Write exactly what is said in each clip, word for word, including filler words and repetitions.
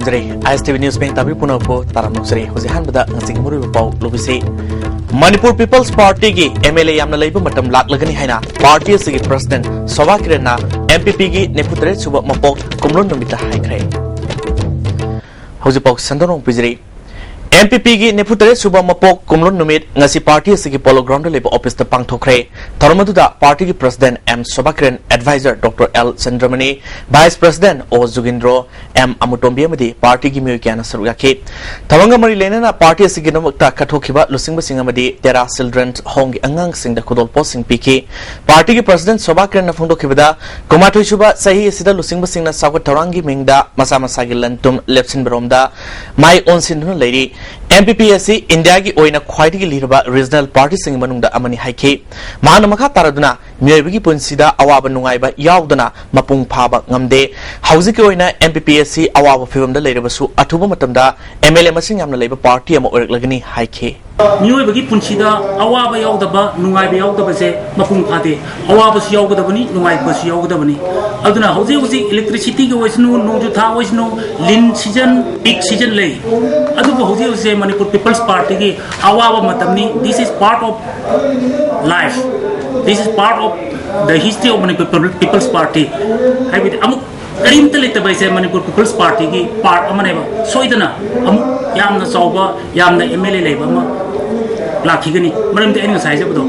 ꯖꯔꯤ꯫ ꯑꯥꯏ ꯑꯦꯁ T V news ꯄꯦꯡ ꯇꯥꯕꯤ ꯄꯨꯝꯅꯃꯛꯄꯨ term ꯅꯣꯛꯆꯔꯤ꯫ ꯍꯧꯖꯤꯛ ꯑꯍꯥꯟꯕꯗ ꯉꯁꯤꯒꯤ ꯃꯔꯨꯑꯣꯏꯕ ꯄꯥꯎ ꯂꯧꯕꯤꯁꯤ꯫ ꯃꯅꯤꯄꯨꯔ ꯄꯤꯄꯜꯁ ꯄꯥꯔꯇꯤꯒꯤ ꯑꯦꯝ ꯑꯦꯜ ꯑꯦ ꯌꯥꯝꯅ ꯂꯩꯕ ꯃꯇꯝ ꯂꯥꯛꯂꯒꯅꯤ ꯍꯥꯏꯅ ꯄꯥꯔꯇꯤ ꯑꯁꯤꯒꯤ ꯄ꯭ꯔꯁꯤꯗꯦꯟꯠ ꯁꯣꯚꯥ ꯀꯤꯔꯟꯅ ꯑꯦꯝ ꯄꯤ ꯄꯤꯒꯤ ꯅꯤꯐꯨ ꯇꯔꯦꯠ ꯁꯨꯕ ꯃꯄꯣꯛ ꯀꯨꯝꯂꯣꯟ ꯅꯨꯃꯤꯠꯇ ꯍꯥꯏꯈ꯭ꯔꯦ꯫ ꯍꯧꯖꯤꯛ ꯄꯥꯎ ꯁꯟꯗꯣꯛꯅ ꯄꯤꯖꯔꯤ꯫ ꯑꯦꯝ ꯄꯤ ꯄꯤꯒꯤ ꯅꯤꯐꯨ ꯇꯔꯦꯠ ꯁꯨꯕ ꯃꯄꯣꯛ ꯀꯨꯝꯂꯣꯟ ꯅꯨꯃꯤꯠ ꯉꯁꯤ ꯄꯥꯔꯇꯤ ꯑꯁꯤꯒꯤ ꯄꯣꯂꯣ ꯒ꯭ꯔꯥꯎꯟꯗ ꯂꯩꯕ ꯑꯣꯐꯤꯁꯇ ꯄꯥꯡꯊꯣꯛꯈ꯭ꯔꯦ꯫ ꯊꯧꯔꯝ ꯑꯗꯨꯗ ꯄꯥꯔꯇꯤꯒꯤ president M Shobha Kiran, adviser doctor L ꯆꯟꯗ꯭ꯔꯃꯅꯤ, vice president O Jugindro, M ꯑꯃꯨꯇꯣꯝꯕꯤ ꯑꯃꯗꯤ ꯄꯥꯔꯇꯤꯒꯤ ꯃꯤꯑꯣꯏ ꯀꯌꯥꯅ ꯁꯔꯨꯛ ꯌꯥꯈꯤ꯫ ꯊꯧꯔꯝꯒ ꯃꯔꯤ ꯂꯩꯅꯅ ꯄꯥꯔꯇꯤ ꯑꯁꯤꯒꯤꯗꯃꯛꯇ ꯀꯠꯊꯣꯛꯈꯤꯕ ꯂꯨꯆꯤꯡꯕꯁꯤꯡ ꯑꯃꯗꯤ ꯇꯦꯔꯥ ꯆꯤꯜꯗ꯭ꯔꯦꯟ ꯍꯣꯝꯒꯤ ꯑꯉꯥꯡꯁꯤꯡꯗ ꯈꯨꯗꯣꯜꯄꯣꯠꯁꯤꯡ ꯄꯤꯈꯤ꯫ ꯄꯥꯔꯇꯤꯒꯤ ꯄ꯭ꯔꯁꯤꯗꯦꯟꯠ ꯁꯣꯚꯥ ꯀꯤꯔꯟꯅ ꯐꯣꯡꯗꯣꯛꯈꯤꯕꯗ, ꯀꯨꯟꯃꯥꯊꯣꯏ ꯁꯨꯕ ꯆꯍꯤ ꯑꯁꯤꯗ ꯂꯨꯆꯤꯡꯕꯁꯤꯡꯅ ꯆꯥꯎꯈꯠ ꯊꯧꯔꯥꯡꯒꯤ ꯃꯤꯡꯗ ꯃꯁꯥ ꯃꯁꯥꯒꯤ ꯂꯟ ꯊꯨꯝ ꯂꯦꯞꯁꯤꯟꯕꯔꯣꯝꯗ ꯃꯥꯏ ꯑꯣꯟꯁꯤꯟꯗꯨꯅ ꯂꯩꯔꯤ꯫ ꯑꯦꯝ ꯄꯤ ꯄꯤ ꯑꯁꯤ ꯏꯟꯗꯤꯌꯥꯒꯤ ꯑꯣꯏꯅ ꯈ꯭ꯋꯥꯏꯗꯒꯤ ꯂꯤꯔꯕ ꯔꯤꯖꯅꯦꯜ ꯄꯥꯔꯇꯤꯁꯤꯡꯒꯤ ꯃꯅꯨꯡꯗ ꯑꯃꯅꯤ ꯍꯥꯏꯈꯤ꯫ ꯃꯍꯥꯛꯅ ꯃꯈꯥ ꯇꯥꯔꯗꯨꯅ, ꯃꯤꯑꯣꯏꯕꯒꯤ ꯄꯨꯟꯁꯤꯗ ꯑꯋꯥꯕ ꯅꯨꯡꯉꯥꯏꯕ ꯌꯥꯎꯗꯅ ꯃꯄꯨꯡ ꯐꯥꯕ ꯉꯝꯗꯦ꯫ ꯍꯧꯖꯤꯛꯀꯤ ꯑꯣꯏꯅ ꯑꯦꯝ ꯄꯤ ꯄꯤ ꯑꯁꯤ ꯑꯋꯥꯕ ꯐꯤꯕꯝꯗ ꯂꯩꯔꯕꯁꯨ, ꯑꯊꯨꯕ ꯃꯇꯝꯗ ꯑꯦꯝ ꯑꯦꯜ ꯑꯦ ꯃꯁꯤꯡ ꯌꯥꯝꯅ ꯂꯩꯕ ꯄꯥꯔꯇꯤ ꯑꯃ ꯑꯣꯏꯔꯛꯂꯒꯅꯤ ꯍꯥꯏꯈꯤ꯫ ꯃꯤꯑꯣꯏꯕꯒꯤ ꯄꯨꯟꯁꯤꯗ ꯑꯋꯥꯕ ꯌꯥꯎꯗꯕ, ꯅꯨꯡꯉꯥꯏꯕ ꯌꯥꯎꯗꯕꯁꯦ ꯃꯄꯨꯡ ꯐꯥꯗꯦ꯫ ꯑꯋꯥꯕꯁꯨ ꯌꯥꯎꯒꯗꯕꯅꯤ, ꯅꯨꯡꯉꯥꯏꯕꯁꯨ ꯌꯥꯎꯒꯗꯕꯅꯤ꯫ ꯑꯗꯨꯅ ꯍꯧꯖꯤꯛ ꯍꯧꯖꯤꯛ electricityꯒꯤ ꯑꯣꯏꯁꯅꯨ, ꯅꯣꯡꯖꯨ ꯊꯥ ꯑꯣꯏꯁꯅꯨ, ꯂꯤꯟ season, pig season ꯂꯩ꯫ ꯑꯗꯨꯕꯨ ꯍꯧꯖꯤꯛ ꯍꯧꯖꯤꯛꯁꯦ ꯃꯅꯤꯄꯨꯔ ꯄꯤꯄꯜꯁ ꯄꯥꯔꯇꯤꯒꯤ ꯑꯋꯥꯕ ꯃꯇꯝꯅꯤ꯫ This is part of life. This is part of the history of Manipur People's Party. ꯍꯥꯏꯕꯗꯤ ꯑꯃꯨꯛ ꯀꯔꯤꯝꯇ ꯂꯩꯇꯕ ꯍꯥꯏꯁꯦ ꯃꯅꯤꯄꯨꯔ ꯄꯤꯄꯜꯁ ꯄꯥꯔꯇꯤꯒꯤ part ꯑꯃꯅꯦꯕ꯫ ꯁꯣꯏꯗꯅ ꯑꯃꯨꯛ ꯌꯥꯝꯅ ꯆꯥꯎꯕ, ꯌꯥꯝꯅ ꯑꯦꯝ ꯑꯦꯜ ꯑꯦ ꯂꯩꯕ ꯑꯃ ꯂꯥꯛꯈꯤꯒꯅꯤ꯫ ꯃꯔꯝꯗꯤ ꯑꯩꯅ ꯉꯁꯥꯏ ꯍꯥꯏꯖꯕꯗꯣ,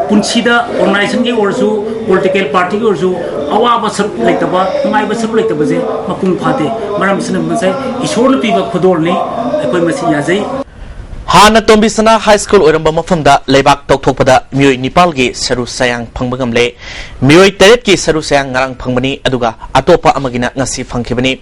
ꯄꯨꯟꯁꯤꯗ organizationꯒꯤ ꯑꯣꯏꯔꯁꯨ, political partyꯒꯤ ꯑꯣꯏꯔꯁꯨ, ꯑꯋꯥꯕ ꯁꯔꯨꯛ ꯂꯩꯇꯕ, ꯅꯨꯡꯉꯥꯏꯕ ꯁꯔꯨꯛ ꯂꯩꯇꯕꯁꯦ ꯃꯄꯨꯡ ꯐꯥꯗꯦ꯫ ꯃꯔꯝ ꯑꯁꯤꯅ ꯉꯁꯥꯏ ꯏꯁꯣꯔꯅ ꯄꯤꯕ ꯈꯨꯗꯣꯜꯅꯤ, ꯑꯩꯈꯣꯏ ꯃꯁꯤ ꯌꯥꯖꯩ꯫ ꯍꯥꯟꯅ ꯇꯣꯝꯕꯤꯁꯅꯥ ꯍꯥꯏ ꯁ꯭ꯀꯨꯜ ꯑꯣꯏꯔꯝꯕ ꯃꯐꯝꯗ ꯂꯩꯕꯥꯛ ꯇꯧꯊꯣꯛꯄꯗ ꯃꯤꯑꯣꯏ ꯅꯤꯄꯥꯜꯒꯤ ꯁꯔꯨ ꯁꯌꯥꯡ ꯐꯪꯕ ꯉꯝꯂꯦ꯫ ꯃꯤꯑꯣꯏ ꯇꯔꯦꯠꯀꯤ ꯁꯔꯨ ꯁꯌꯥꯡ ꯉꯔꯥꯡ ꯐꯪꯕꯅꯤ, ꯑꯗꯨꯒ ꯑꯇꯣꯞꯄ ꯑꯃꯒꯤꯅ ꯉꯁꯤ ꯐꯪꯈꯤꯕꯅꯤ꯫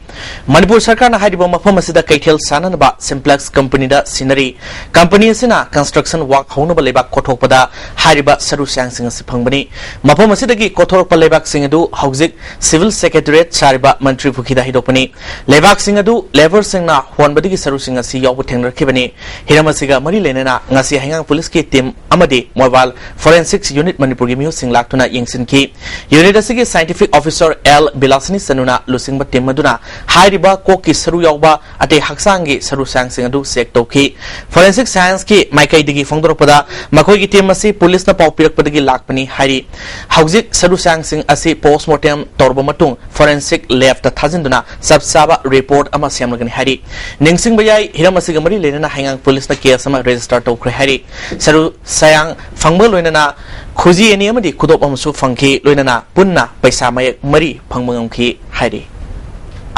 ꯃꯅꯤꯄꯨꯔ ꯁꯔꯀꯥꯔꯅ ꯍꯥꯏꯔꯤꯕ ꯃꯐꯝ ꯑꯁꯤꯗ ꯀꯩꯊꯦꯜ ꯁꯥꯟꯅꯅꯕ Simplex ꯀꯝꯄꯅꯤꯗ ꯁꯤꯟꯅꯔꯤ꯫ ꯀꯝꯄꯅꯤ ꯑꯁꯤꯅ construction work ꯍꯧꯅꯕ ꯂꯩꯕꯥꯛ ꯀꯣꯊꯣꯛꯄꯗ ꯍꯥꯏꯔꯤꯕ ꯁꯔꯨ ꯁꯌꯥꯡꯁꯤꯡ ꯑꯁꯤ ꯐꯪꯕꯅꯤ꯫ ꯃꯐꯝ ꯑꯁꯤꯗꯒꯤ ꯀꯣꯊꯣꯔꯛꯄ ꯂꯩꯕꯥꯛꯁꯤꯡ ꯑꯗꯨ ꯍꯧꯖꯤꯛ Civil Secretariat ꯁꯥꯔꯤꯕ ꯃꯟꯇ꯭ꯔꯤ ꯄꯨꯈ꯭ꯔꯤꯗ ꯍꯩꯗꯣꯛꯄꯅꯤ꯫ ꯂꯩꯕꯥꯛꯁꯤꯡ ꯑꯗꯨ labourꯁꯤꯡꯅ ꯍꯣꯟꯕꯗꯒꯤ ꯁꯔꯨꯁꯤꯡ ꯑꯁꯤ ꯌꯥꯎꯕ ꯊꯦꯡꯅꯔꯛꯈꯤꯕꯅꯤ꯫ ꯍꯤꯔꯝ ꯑꯁꯤꯒ ꯃꯔꯤ ꯂꯩꯅꯅ ꯉꯁꯤ ꯍꯩꯉꯥꯡ ꯄꯨꯂꯤꯁꯀꯤ ꯇꯤꯝ ꯑꯃꯗꯤ ꯃꯣꯕꯥꯏꯜ ꯐꯣꯔꯦꯟꯁꯤꯛ ꯌꯨꯅꯤꯠ ꯃꯅꯤꯄꯨꯔꯒꯤ ꯃꯤꯑꯣꯏꯁꯤꯡ ꯂꯥꯛꯇꯨꯅ ꯌꯦꯡꯁꯤꯟꯈꯤ꯫ ꯌꯨꯅꯤꯠ ꯑꯁꯤꯒꯤ ꯁꯥꯏꯟꯇꯤꯐꯤꯛ ꯑꯣꯐꯤꯁꯔ ꯑꯦꯜ ꯕꯤꯂꯥꯁꯤꯅꯤ ꯆꯅꯨꯅ ꯂꯨꯆꯤꯡꯕ ꯇꯤꯝ ꯑꯗꯨꯅ ꯍꯥꯏꯔꯤꯕ ꯀꯣꯛꯀꯤ ꯁꯔꯨ ꯌꯥꯎꯕ ꯑꯇꯩ ꯍꯛꯆꯥꯡꯒꯤ ꯁꯔꯨ ꯁꯔꯥꯡꯁꯤꯡ ꯑꯗꯨ ꯆꯦꯛ ꯇꯧꯈꯤ꯫ ꯐꯣꯔꯦꯟꯁꯤꯛ ꯁꯥꯏꯟꯁꯀꯤ ꯃꯥꯏꯀꯩꯗꯒꯤ ꯐꯣꯡꯗꯣꯔꯛꯄꯗ, ꯃꯈꯣꯏꯒꯤ ꯇꯤꯝ ꯑꯁꯤ ꯄꯨꯂꯤꯁꯅ ꯄꯥꯎ ꯄꯤꯔꯛꯄꯗꯒꯤ ꯂꯥꯛꯄꯅꯤ ꯍꯥꯏꯔꯤ꯫ ꯍꯧꯖꯤꯛ ꯁꯔꯨ ꯁꯔꯥꯡꯁꯤꯡ ꯑꯁꯤ ꯄꯣꯁꯃꯣꯔꯇꯦꯝ ꯇꯧꯔꯕ ꯃꯇꯨꯡ ꯐꯣꯔꯦꯟꯁꯤꯛ ꯂꯦꯕꯇ ꯊꯥꯖꯤꯟꯗꯨꯅ ꯆꯞ ꯆꯥꯕ ꯔꯤꯄꯣꯔꯠ ꯑꯃ ꯁꯦꯝꯂꯒꯅꯤ ꯍꯥꯏꯔꯤ꯫ ꯅꯤꯡꯁꯤꯡꯕ ꯌꯥꯏ, ꯍꯤꯔꯝ ꯑꯁꯤꯒ ꯃꯔꯤ ꯂꯩꯅꯅ ꯍꯩꯉꯥꯡ ꯄꯨꯂꯤꯁꯅ ꯀꯦꯁ ꯑꯃ ꯔꯦꯖꯤꯁꯇꯔ ꯇꯧꯈ꯭ꯔꯦ ꯍꯥꯏꯔꯤ꯫ ꯁꯔꯨ ꯁꯌꯥꯡ ꯐꯪꯕꯒ ꯂꯣꯏꯅꯅ ꯈꯨꯖꯤ ꯑꯅꯤ ꯑꯃꯗꯤ ꯈꯨꯗꯣꯞ ꯑꯃꯁꯨ ꯐꯪꯈꯤ, ꯂꯣꯏꯅꯅ ꯄꯨꯟꯅ ꯄꯩꯁꯥ ꯃꯌꯦꯛ ꯃꯔꯤ ꯐꯪꯕ ꯉꯝꯈꯤ ꯍꯥꯏꯔꯤ꯫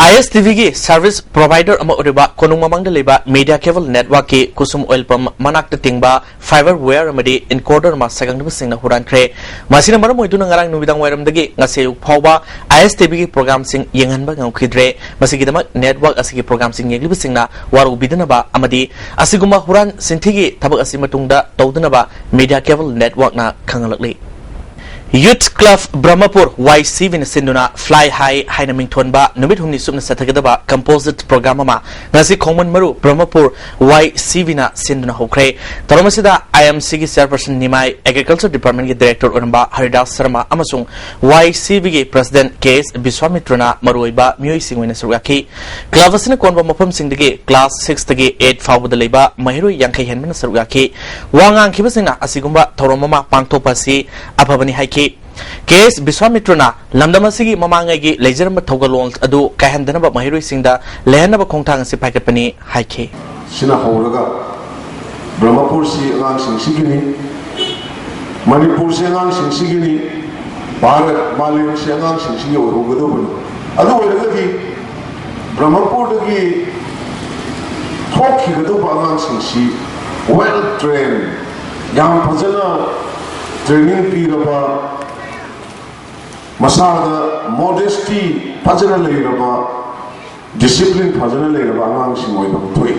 ꯑꯥꯏ ꯑꯦꯁ ꯇꯤ ꯚꯤꯒꯤ ꯁꯔꯚꯤꯁ ꯄ꯭ꯔꯣꯚꯥꯏꯗꯔ ꯑꯃ ꯑꯣꯏꯔꯤꯕ ꯀꯣꯅꯨꯡ ꯃꯃꯥꯡꯗ ꯂꯩꯕ ꯃꯦꯗꯤꯌꯥ ꯀꯦꯕꯜ ꯅꯦꯠꯋꯥꯔꯛꯀꯤ ꯀꯨꯁꯨꯝ ꯑꯣꯏꯜ ꯄꯝ ꯃꯅꯥꯛꯇ ꯇꯤꯡꯕ ꯐꯥꯏꯕꯔ ꯋꯦꯌꯔ ꯑꯃꯗꯤ ꯏꯟꯀꯣꯗꯔ ꯑꯃ ꯁꯥꯒꯪꯅꯕꯁꯤꯡꯅ ꯍꯨꯔꯥꯟꯈ꯭ꯔꯦ꯫ ꯃꯁꯤꯅ ꯃꯔꯝ ꯑꯣꯏꯗꯨꯅ ꯉꯔꯥꯡ ꯅꯨꯃꯤꯗꯥꯡ ꯋꯥꯏꯔꯝꯗꯒꯤ ꯉꯁꯤ ꯑꯌꯨꯛ ꯐꯥꯎꯕ ꯑꯥꯏ ꯑꯦꯁ ꯇꯤ ꯚꯤꯒꯤ ꯄ꯭ꯔꯣꯒ꯭ꯔꯥꯝꯁꯤꯡ ꯌꯦꯡꯍꯟꯕ ꯉꯝꯈꯤꯗ꯭ꯔꯦ꯫ ꯃꯁꯤꯒꯤꯗꯃꯛ ꯅꯦꯠꯋꯥꯔꯛ ꯑꯁꯤꯒꯤ ꯄ꯭ꯔꯣꯒ꯭ꯔꯥꯝꯁꯤꯡ ꯌꯦꯡꯂꯤꯕꯁꯤꯡꯅ ꯋꯥꯔꯧꯕꯤꯗꯅꯕ ꯑꯃꯗꯤ ꯑꯁꯤꯒꯨꯝꯕ ꯍꯨꯔꯥꯟ ꯆꯤꯟꯊꯤꯒꯤ ꯊꯕꯛ ꯑꯁꯤ ꯃꯇꯨꯡꯗ ꯇꯧꯗꯅꯕ media cable ꯅꯦꯠꯋꯥꯔꯛꯅ ꯈꯪꯍꯜꯂꯛꯂꯤ꯫ Youth club Brahmapur, ꯋꯥꯏ ꯁꯤ ꯚꯤꯅ ꯁꯤꯟꯗꯨꯅ ꯐ꯭ꯂꯥꯏ ꯍꯥꯏ ꯍꯥꯏꯅ ꯃꯤꯡꯊꯣꯟꯕ ꯅꯨꯃꯤꯠ ꯍꯨꯝꯅꯤ ꯆꯨꯞꯅ ꯆꯠꯊꯒꯗꯕ ꯀꯝꯄꯣꯖꯤꯠ ꯄ꯭ꯔꯣꯒ꯭ꯔꯥꯝ ꯑꯃ ꯉꯁꯤ ꯈꯣꯡꯃꯟ ꯃꯔꯨ ꯕ꯭ꯔꯍꯃꯄꯨꯔ ꯋꯥꯏ ꯁꯤ ꯚꯤꯅ ꯁꯤꯟꯗꯨꯅ ꯍꯧꯈ꯭ꯔꯦ꯫ ꯊꯧꯔꯝ ꯑꯁꯤꯗ ꯑꯥꯏ ꯑꯦꯝ ꯁꯤꯒꯤ ꯆꯦꯌꯔꯄꯔꯁꯟ ꯅꯤꯃꯥꯏ, ꯑꯦꯒ꯭ꯔꯤꯀꯜꯆꯔ ꯗꯤꯄꯥꯔꯠꯃꯦꯟꯒꯤ ꯗꯥꯏꯔꯦꯛꯇꯔ ꯑꯣꯏꯔꯝꯕ ꯍꯔꯤꯗꯥꯁ ꯁꯔꯃ ꯑꯃꯁꯨꯡ ꯋꯥꯏ ꯁꯤ ꯚꯤꯒꯤ ꯄ꯭ꯔꯁꯤꯗꯦꯟꯠ ꯀꯦ ꯑꯦꯁ ꯕꯤꯁ꯭ꯋꯥꯃꯤꯇ꯭ꯔꯅ ꯃꯔꯨꯑꯣꯏꯕ ꯃꯤꯑꯣꯏꯁꯤꯡ ꯑꯣꯏꯅ ꯁꯔꯨꯛ ꯌꯥꯈꯤ꯫ ꯀ꯭ꯂꯕ ꯑꯁꯤꯅ ꯀꯣꯟꯕ ꯃꯐꯝꯁꯤꯡꯗꯒꯤ ꯀ꯭ꯂꯥꯁ ꯁꯤꯛꯁꯇꯒꯤ ꯑꯩꯠ ꯐꯥꯎꯕꯗ ꯂꯩꯕ ꯃꯍꯩꯔꯣꯏ ꯌꯥꯡꯈꯩ ꯍꯦꯟꯕꯅ ꯁꯔꯨꯛ ꯌꯥꯈꯤ꯫ ꯋꯥ ꯉꯥꯡꯈꯤꯕꯁꯤꯡꯅ ꯑꯁꯤꯒꯨꯝꯕ ꯊꯧꯔꯝ ꯑꯃ ꯄꯥꯡꯊꯣꯛꯄ ꯑꯁꯤ ꯑꯐꯕꯅꯤ ꯍꯥꯏꯈꯤ꯫ ꯀꯦ ꯑꯦꯁ ꯕꯤꯁ꯭ꯋꯥꯃꯤꯇ꯭ꯔꯅ ꯂꯝꯗꯝ ꯑꯁꯤꯒꯤ ꯃꯃꯥꯡꯉꯩꯒꯤ ꯂꯩꯖꯔꯝꯕ ꯊꯧꯒꯜꯂꯣꯟ ꯑꯗꯨ ꯀꯥꯏꯍꯟꯗꯅꯕ ꯃꯍꯩꯔꯣꯏꯁꯤꯡꯗ ꯂꯩꯍꯟꯅꯕ ꯈꯣꯡꯊꯥꯡ ꯑꯁꯤ ꯄꯥꯏꯈꯠꯄꯅꯤ ꯍꯥꯏꯈꯤ꯫ ꯁꯤꯅ ꯍꯧꯔꯒ ꯕ꯭ꯔꯍꯃꯄꯨꯔꯁꯤ ꯑꯉꯥꯡꯁꯤꯡꯁꯤꯒꯤꯅꯤ, ꯃꯅꯤꯄꯨꯔꯁꯤ ꯑꯉꯥꯡꯁꯤꯡꯁꯤꯒꯤꯅꯤ, ꯚꯥꯔꯠ ꯃꯥꯂꯦꯝꯁꯤ ꯑꯉꯥꯡꯁꯤꯡꯁꯤꯒꯤ ꯑꯣꯏꯍꯧꯒꯗꯧꯕꯅꯤ꯫ ꯑꯗꯨ ꯑꯣꯏꯔꯒꯗꯤ ꯕ꯭ꯔꯍꯃꯄꯨꯔꯗꯒꯤ ꯊꯣꯛꯈꯤꯒꯗꯧꯕ ꯑꯉꯥꯡꯁꯤꯡꯁꯤ ꯋꯦꯜ ꯇ꯭ꯔꯦꯟ, ꯌꯥꯝ ꯐꯖꯅ ꯇ꯭ꯔꯦꯅꯤꯡ ꯄꯤꯔꯕ, ꯃꯁꯥꯗ ꯃꯣꯗꯦꯁꯇꯤ ꯐꯖꯅ ꯂꯩꯔꯕ, ꯗꯤꯁꯤꯄ꯭ꯂꯤꯟ ꯐꯖꯅ ꯂꯩꯔꯕ ꯑꯉꯥꯡꯁꯤꯡ ꯑꯣꯏꯕ ꯊꯣꯛꯏ꯫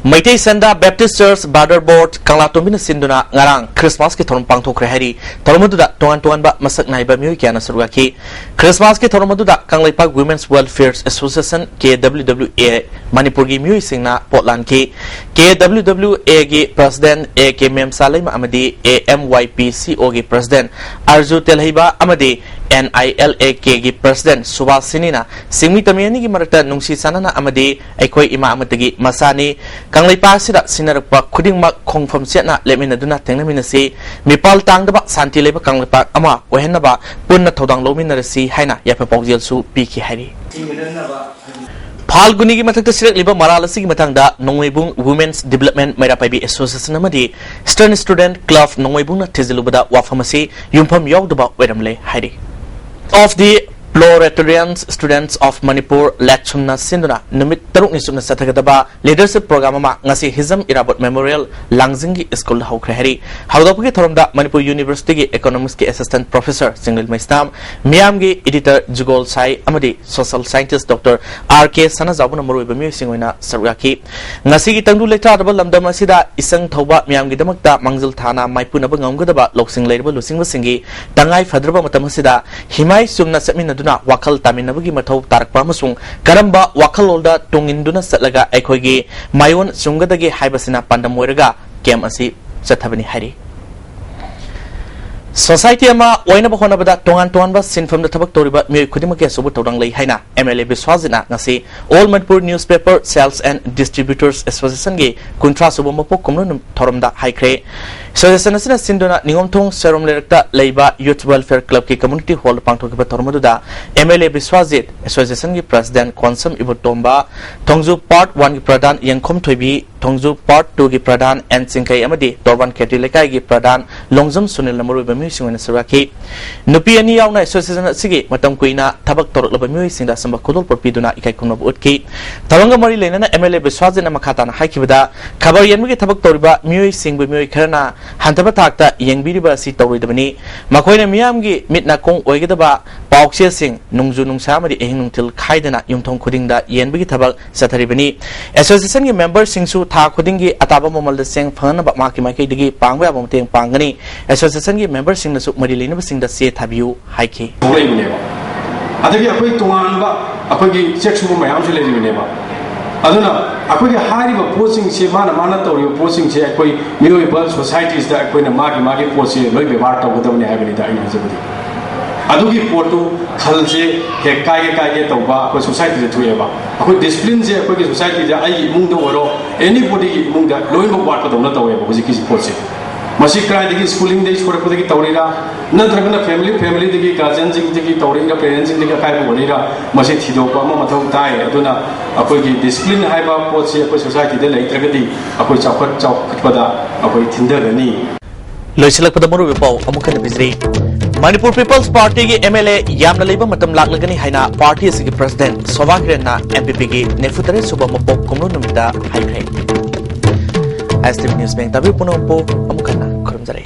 ꯃꯩꯇꯩ ꯁꯟꯗꯥ ꯕꯦꯞꯇꯤꯁ ꯆꯔꯆ ꯕ꯭ꯔꯗꯔ ꯕꯣꯔꯗ ꯀꯪꯂꯥꯇꯣꯝꯕꯤꯅ ꯁꯤꯟꯗꯨꯅ ꯉꯔꯥꯡ ꯈ꯭ꯔꯤꯁꯃꯥꯁꯀꯤ ꯊꯧꯔꯝ ꯄꯥꯡꯊꯣꯛꯈ꯭ꯔꯦ ꯍꯥꯏꯔꯤ꯫ ꯊꯧꯔꯝ ꯑꯗꯨꯗ ꯇꯣꯉꯥꯟ ꯇꯣꯉꯥꯟꯕ ꯃꯁꯛ ꯅꯥꯏꯕ ꯃꯤꯑꯣꯏ ꯀꯌꯥꯅ ꯁꯔꯨꯛ ꯌꯥꯈꯤ꯫ ꯈ꯭ꯔꯤꯁꯃꯥꯁꯀꯤ ꯊꯧꯔꯝ ꯑꯗꯨꯗ Kangleipak Women's Welfare Association, K W W A, ꯃꯅꯤꯄꯨꯔꯒꯤ ꯃꯤꯑꯣꯏꯁꯤꯡꯅ ꯄꯣꯠ ꯂꯥꯟꯈꯤ꯫ K W W A ꯒꯤ ꯄ꯭ꯔꯁꯤꯗꯦꯟ A K ꯃꯦꯝꯁꯥ ꯂꯩꯃ ꯑꯃꯗꯤ A M Y P C O ꯒꯤ ꯄ꯭ꯔꯁꯤꯗꯦꯟ ꯑꯔꯖꯨ ꯇꯦꯜꯍꯩꯕ ꯑꯃꯗꯤ N I L A K ꯒꯤ ꯄ꯭ꯔꯁꯤꯗꯦꯟ ꯁꯨꯕꯥꯁꯤꯅꯤꯅ ꯁꯤꯡꯃꯤ ꯇꯝꯃꯤ ꯑꯅꯤꯒꯤ ꯃꯔꯛꯇ ꯅꯨꯡꯁꯤ ꯆꯥꯟꯅꯅ ꯑꯃꯗꯤ ꯑꯩꯈꯣꯏ ꯏꯃꯥ ꯑꯃꯠꯇꯒꯤ ꯃꯆꯥꯅꯤ, ꯀꯪꯂꯩꯄꯥꯛ ꯑꯁꯤꯗ ꯁꯤꯟꯅꯔꯛꯄ ꯈꯨꯗꯤꯡꯃꯛ ꯈꯣꯡꯐꯝ ꯆꯦꯠꯅ ꯂꯦꯞꯃꯤꯟꯅꯗꯨꯅ ꯊꯦꯡꯅꯃꯤꯟꯅꯁꯤ, ꯃꯤꯄꯥꯜ ꯇꯥꯡꯗꯕ ꯁꯥꯟꯇꯤ ꯂꯩꯕ ꯀꯪꯂꯩꯄꯥꯛ ꯑꯃ ꯑꯣꯏꯍꯟꯅꯕ ꯄꯨꯟꯅ ꯊꯧꯗꯥꯡ ꯂꯧꯃꯤꯟꯅꯔꯁꯤ ꯍꯥꯏꯅ ꯌꯥꯏꯐ ꯄꯥꯎꯖꯦꯜꯁꯨ ꯄꯤꯈꯤ ꯍꯥꯏꯔꯤ꯫ ꯐꯥꯜꯒꯨꯅꯤꯒꯤ ꯃꯊꯛꯇ ꯁꯤꯔꯛꯂꯤꯕ ꯃꯔꯥꯜ ꯑꯁꯤꯒꯤ ꯃꯇꯥꯡꯗ ꯅꯣꯡꯃꯩꯕꯨꯡ Women's Development ꯃꯩꯔꯥ ꯄꯥꯏꯕꯤ Association ꯑꯃꯗꯤ Eastern Student Club ꯅꯣꯡꯃꯩꯕꯨꯡꯅ ꯊꯤꯖꯤꯜꯂꯨꯕꯗ ꯋꯥꯐꯝ ꯑꯁꯤ ꯌꯨꯝꯐꯝ ꯌꯥꯎꯗꯕ ꯑꯣꯏꯔꯝꯂꯦ ꯍꯥꯏꯔꯤ꯫ Of the Proletarian Students of Manipur, ꯂꯦꯠꯁꯨꯝꯅ ꯁꯤꯟꯗꯨꯅ ꯅꯨꯃꯤꯠ ꯇꯔꯨꯛꯅꯤ ꯆꯨꯞꯅ ꯆꯠꯊꯒꯗꯕ leadership program ꯑꯃ ꯉꯁꯤ ꯍꯤꯖꯝ ꯏꯔꯥꯕꯣꯠ Memorial ꯂꯥꯡꯖꯤꯡꯒꯤ ꯁ꯭ꯀꯨꯜꯗ ꯍꯧꯈ꯭ꯔꯦ ꯍꯥꯏꯔꯤ꯫ ꯍꯧꯗꯣꯛꯄꯒꯤ ꯊꯧꯔꯝꯗ ꯃꯅꯤꯄꯨꯔ University ꯒꯤ Economics ꯀꯤ Assistant Professor ꯆꯤꯡꯂꯦꯟ ꯃꯩꯁꯅꯥꯝ, ꯃꯤꯌꯥꯝꯒꯤ Editor ꯖꯨꯒꯣꯜ ꯁꯥꯏ ꯑꯃꯗꯤ Social Scientist Doctor R K ꯁꯅꯥꯖꯥꯎꯕꯅ ꯃꯔꯨꯑꯣꯏꯕ ꯃꯤꯑꯣꯏꯁꯤꯡ ꯑꯣꯏꯅ ꯁꯔꯨꯛ ꯌꯥꯈꯤ꯫ ꯉꯁꯤꯒꯤ ꯇꯪꯗꯨ ꯂꯩꯇꯥꯗꯕ ꯂꯝꯗꯝ ꯑꯁꯤꯗ ꯏꯆꯪ ꯊꯧꯕ ꯃꯤꯌꯥꯝꯒꯤꯗꯃꯛꯇ ꯃꯥꯡꯖꯤꯜ ꯊꯥꯅ ꯃꯥꯏꯄꯨꯅꯕ ꯉꯝꯒꯗꯕ ꯂꯧꯁꯤꯡ ꯂꯩꯔꯕ ꯂꯨꯆꯤꯡꯕꯁꯤꯡꯒꯤ ꯇꯉꯥꯏ ꯐꯗ꯭ꯔꯕ ꯃꯇꯝ ꯑꯁꯤꯗ ꯍꯤꯃꯥꯏ ꯆꯨꯝꯅ ꯆꯠꯃꯤꯟꯅꯗꯨꯅ ꯋꯥꯈꯜ ꯇꯥꯃꯤꯟꯅꯕꯒꯤ ꯃꯊꯧ ꯇꯥꯔꯛꯄ ꯑꯃꯁꯨꯡ ꯀꯔꯝꯕ ꯋꯥꯈꯜꯂꯣꯟꯗ ꯇꯨꯡ ꯏꯟꯗꯨꯅ ꯆꯠꯂꯒ ꯑꯩꯈꯣꯏꯒꯤ ꯃꯥꯏꯑꯣꯟ ꯆꯨꯝꯒꯗꯒꯦ ꯍꯥꯏꯕꯁꯤꯅ ꯄꯥꯟꯗꯝ ꯑꯣꯏꯔꯒ ꯀꯦꯝ ꯑꯁꯤ ꯆꯠꯊꯕꯅꯤ ꯍꯥꯏꯔꯤ꯫ Society ꯑꯃ ꯑꯣꯏꯅꯕ ꯍꯣꯠꯅꯕꯗ ꯇꯣꯉꯥꯟ ꯇꯣꯉꯥꯟꯕ ꯁꯤꯟꯐꯝꯗ ꯊꯕꯛ ꯇꯧꯔꯤꯕ ꯃꯤꯑꯣꯏ ꯈꯨꯗꯤꯡꯃꯛꯀꯤ ꯑꯆꯧꯕ ꯊꯧꯗꯥꯡ ꯂꯩ ꯍꯥꯏꯅ M L A ꯕꯤꯁ꯭ꯋꯥꯖꯤꯠꯅ ꯉꯁꯤ All Manipur Newspaper Sales and Distributors Association ꯒꯤ ꯀꯨꯟꯊ꯭ꯔꯥ ꯁꯨꯕ ꯃꯄꯣꯛ ꯀꯨꯝꯑꯣꯟ ꯊꯧꯔꯝꯗ ꯍꯥꯏꯈ꯭ꯔꯦ꯫ Association ꯑꯁꯤꯅ ꯁꯤꯟꯗꯨꯅ ꯅꯤꯉꯣꯝꯊꯣꯡ ꯁꯦꯔꯣꯝ ꯂꯩꯔꯛꯇ ꯂꯩꯕ Youth Welfare Club ꯀꯤ Community Hall ꯗ ꯄꯥꯡꯊꯣꯛꯈꯤꯕ ꯊꯧꯔꯝ ꯑꯗꯨꯗ M L A ꯕꯤꯁ꯭ꯋꯥꯖꯤꯠ, Association ꯒꯤ President ꯀꯣꯟꯁꯝ ꯏꯕꯣꯇꯣꯝꯕ, ꯊꯣꯡꯖꯨ Part One ꯒꯤ ꯄ꯭ꯔꯙꯥꯟ ꯌꯦꯡꯈꯣꯝ ꯊꯣꯏꯕꯤ, ꯊꯣꯡꯖꯨ Part Two ꯒꯤ ꯄ꯭ꯔꯙꯥꯟ ꯑꯦꯟ ꯆꯤꯡꯈꯩ ꯑꯃꯗꯤ ꯇꯣꯔꯕꯥꯟ ꯈꯦꯇ꯭ꯔꯤ ꯂꯩꯀꯥꯏꯒꯤ ꯄ꯭ꯔꯙꯥꯟ ꯂꯣꯡꯖꯝ ꯁꯨꯅꯤꯜꯅ ꯃꯔꯨꯑꯣꯏꯕ ꯃꯤꯑꯣꯏꯁꯤꯡ ꯑꯣꯏꯅ ꯁꯔꯨꯛ ꯌꯥꯈꯤ꯫ ꯅꯨꯄꯤ ꯑꯅꯤ ꯌꯥꯎꯅ Association ꯑꯁꯤꯒꯤ ꯃꯇꯝ ꯀꯨꯏꯅ ꯊꯕꯛ ꯇꯧꯔꯛꯂꯕ ꯃꯤꯑꯣꯏꯁꯤꯡꯗ ꯑꯆꯝꯕ ꯈꯨꯗꯣꯜꯄꯣꯠ ꯄꯤꯗꯨꯅ ꯏꯀꯥꯏ ꯈꯨꯝꯅꯕ ꯎꯠꯈꯤ꯫ ꯊꯧꯔꯝꯒ ꯃꯔꯤ ꯂꯩꯅꯅ M L A ꯕꯤꯁ꯭ꯋꯥꯖꯤꯠꯅ ꯃꯈꯥ ꯇꯥꯅ ꯍꯥꯏꯈꯤꯕꯗ, ꯈꯕꯔ ꯌꯦꯟꯕꯒꯤ ꯊꯕꯛ ꯇꯧꯔꯤꯕ ꯃꯤꯑꯣꯏꯁꯤꯡꯕꯨ ꯃꯤꯑꯣꯏ ꯈꯔꯅ ꯍꯟꯊꯕ ꯊꯥꯛꯇ ꯌꯦꯡꯕꯤꯔꯤꯕ ꯑꯁꯤ ꯇꯧꯔꯣꯏꯗꯕꯅꯤ꯫ ꯃꯈꯣꯏꯅ ꯃꯤꯌꯥꯝꯒꯤ ꯃꯤꯠ ꯅꯥꯀꯣꯡ ꯑꯣꯏꯒꯗꯕ ꯄꯥꯎꯆꯦꯁꯤꯡ, ꯅꯣꯡꯖꯨ ꯅꯨꯡꯁꯥ ꯑꯃꯗꯤ ꯑꯍꯤꯡ ꯅꯨꯡꯊꯤꯜ ꯈꯥꯏꯗꯅ ꯌꯨꯝꯊꯣꯡ ꯈꯨꯗꯤꯡꯗ ꯌꯦꯟꯕꯒꯤ ꯊꯕꯛ ꯆꯠꯊꯔꯤꯕꯅꯤ꯫ ꯑꯦꯁꯣꯁꯤꯌꯦꯁꯟꯒꯤ ꯃꯦꯝꯕꯔꯁꯤꯡꯁꯨ ꯊꯥ ꯈꯨꯗꯤꯡꯒꯤ ꯑꯇꯥꯕ ꯃꯃꯜꯗ ꯆꯦꯡ ꯐꯪꯍꯟꯅꯕ ꯃꯍꯥꯛꯀꯤ ꯃꯥꯏꯀꯩꯗꯒꯤ ꯄꯥꯡꯕ ꯌꯥꯕ ꯃꯇꯦꯡ ꯄꯥꯡꯒꯅꯤ꯫ ꯑꯦꯁꯣꯁꯤꯌꯦꯁꯟꯒꯤ ꯃꯦꯝꯕꯔꯁꯤꯡꯅꯁꯨ ꯃꯔꯤ ꯂꯩꯅꯕꯁꯤꯡꯗ ꯆꯦ ꯊꯥꯕꯤꯌꯨ ꯍꯥꯏꯈꯤ꯫ ꯊꯣꯛꯂꯛꯏꯕꯅꯦꯕ꯫ ꯑꯗꯒꯤ ꯑꯩꯈꯣꯏ ꯇꯣꯉꯥꯟꯕ ꯑꯩꯈꯣꯏꯒꯤ ꯆꯦꯛ ꯁꯨꯕ ꯃꯌꯥꯝꯁꯨ ꯂꯩꯔꯤꯕꯅꯦꯕ꯫ ꯑꯗꯨꯅ ꯑꯩꯈꯣꯏꯒꯤ ꯍꯥꯏꯔꯤꯕ ꯄꯣꯠꯁꯤꯡꯁꯦ, ꯃꯥꯅ ꯃꯥꯅ ꯇꯧꯔꯤꯕ ꯄꯣꯠꯁꯤꯡꯁꯦ ꯑꯩꯈꯣꯏ ꯃꯤꯑꯣꯏꯕ ꯁꯣꯁꯥꯏꯇꯤꯁꯤꯗ ꯑꯩꯈꯣꯏꯅ ꯃꯥꯒꯤ ꯃꯥꯒꯤ ꯄꯣꯠꯁꯦ ꯂꯣꯏ ꯕꯦꯕꯥꯔ ꯇꯧꯒꯗꯕꯅꯦ ꯍꯥꯏꯕꯅꯤꯗ ꯑꯩꯅ ꯍꯥꯏꯖꯕꯗꯤ꯫ ꯑꯗꯨꯒꯤ ꯄꯣꯠꯇꯨ ꯈꯜꯁꯦ ꯍꯦꯛ ꯀꯥꯏꯒꯦ ꯀꯥꯏꯒꯦ ꯇꯧꯕ ꯑꯩꯈꯣꯏ ꯁꯣꯁꯥꯏꯇꯤꯗ ꯊꯣꯛꯑꯦꯕ꯫ ꯑꯩꯈꯣꯏ ꯗꯤꯁꯤꯄ꯭ꯂꯤꯟꯁꯦ ꯑꯩꯈꯣꯏꯒꯤ ꯁꯣꯁꯥꯏꯇꯤꯗ, ꯑꯩꯒꯤ ꯏꯃꯨꯡꯗ ꯑꯣꯏꯔꯣ, ꯑꯦꯅꯤꯕꯣꯗꯤꯒꯤ ꯏꯃꯨꯡꯗ ꯂꯣꯏꯅꯃꯛ ꯋꯥꯠꯄꯗꯧꯅ ꯇꯧꯋꯦꯕ ꯍꯧꯖꯤꯛꯀꯤꯁꯤ ꯄꯣꯠꯁꯦ꯫ ꯃꯁꯤ ꯀꯗꯥꯏꯗꯒꯤ, ꯁ꯭ꯀꯨꯂꯤꯡꯗꯒꯤ ꯁꯣꯏꯔꯛꯄꯗꯒꯤ ꯇꯧꯔꯤꯔꯥ, ꯅꯠꯇ꯭ꯔꯒꯅ ꯐꯦꯃꯤꯂꯤ, ꯐꯦꯃꯤꯂꯤꯗꯒꯤ, ꯒꯥꯔꯖꯤꯌꯟꯁꯤꯡꯗꯒꯤ ꯇꯧꯔꯛꯏꯔꯥ, ꯄꯦꯔꯦꯟꯁꯁꯤꯡꯗꯒꯤ ꯑꯀꯥꯏꯕ ꯑꯣꯏꯔꯛꯏꯔꯥ, ꯃꯁꯤ ꯊꯤꯗꯣꯛꯄ ꯑꯃ ꯃꯊꯧ ꯇꯥꯏ꯫ ꯑꯗꯨꯅ ꯑꯩꯈꯣꯏꯒꯤ ꯗꯤꯁꯤꯄ꯭ꯂꯤꯟ ꯍꯥꯏꯕ ꯄꯣꯠꯁꯤ ꯑꯩꯈꯣꯏ ꯁꯣꯁꯥꯏꯇꯤꯗ ꯂꯩꯇ꯭ꯔꯒꯗꯤ ꯑꯩꯈꯣꯏ ꯆꯥꯎꯈꯠ ꯆꯥꯎꯈꯠꯄꯗ ꯑꯩꯈꯣꯏ ꯊꯤꯟꯊꯒꯅꯤ꯫ ꯂꯣꯏꯁꯤꯜꯂꯛꯄꯗ ꯃꯔꯨꯑꯣꯏꯕ ꯄꯥꯎ ꯑꯃꯨꯛ ꯍꯟꯅ ꯄꯤꯖꯔꯤ꯫ ꯃꯅꯤꯄꯨꯔ ꯄꯤꯄꯜꯁ ꯄꯥꯔꯇꯤꯒꯤ ꯑꯦꯝ ꯑꯦꯜ ꯑꯦ ꯌꯥꯝꯅ ꯂꯩꯕ ꯃꯇꯝ ꯂꯥꯛꯂꯒꯅꯤ ꯍꯥꯏꯅ ꯄꯥꯔꯇꯤ ꯑꯁꯤꯒꯤ ꯄ꯭ꯔꯁꯤꯗꯦꯟꯠ ꯁꯣꯚꯥ ꯀꯤꯔꯟꯅ ꯑꯦꯝ ꯄꯤ ꯄꯤꯒꯤ ꯅꯤꯐꯨ ꯇꯔꯦꯠ ꯁꯨꯕ ꯃꯄꯣꯛ ꯀꯨꯝꯂꯣꯟ ꯅꯨꯃꯤꯠꯇ ꯍꯥꯏꯈ꯭ꯔꯦ꯫ ꯑꯦꯁ ꯇꯤ ꯚꯤ ꯅ꯭ꯌꯨꯁ ꯃꯌꯦꯛ ꯇꯥꯕꯤꯌꯨ ꯄꯨꯝꯅꯃꯛꯄꯨ ꯑꯃꯨꯛ ꯍꯟꯅ ꯈꯨꯔꯨꯝꯖꯔꯤ꯫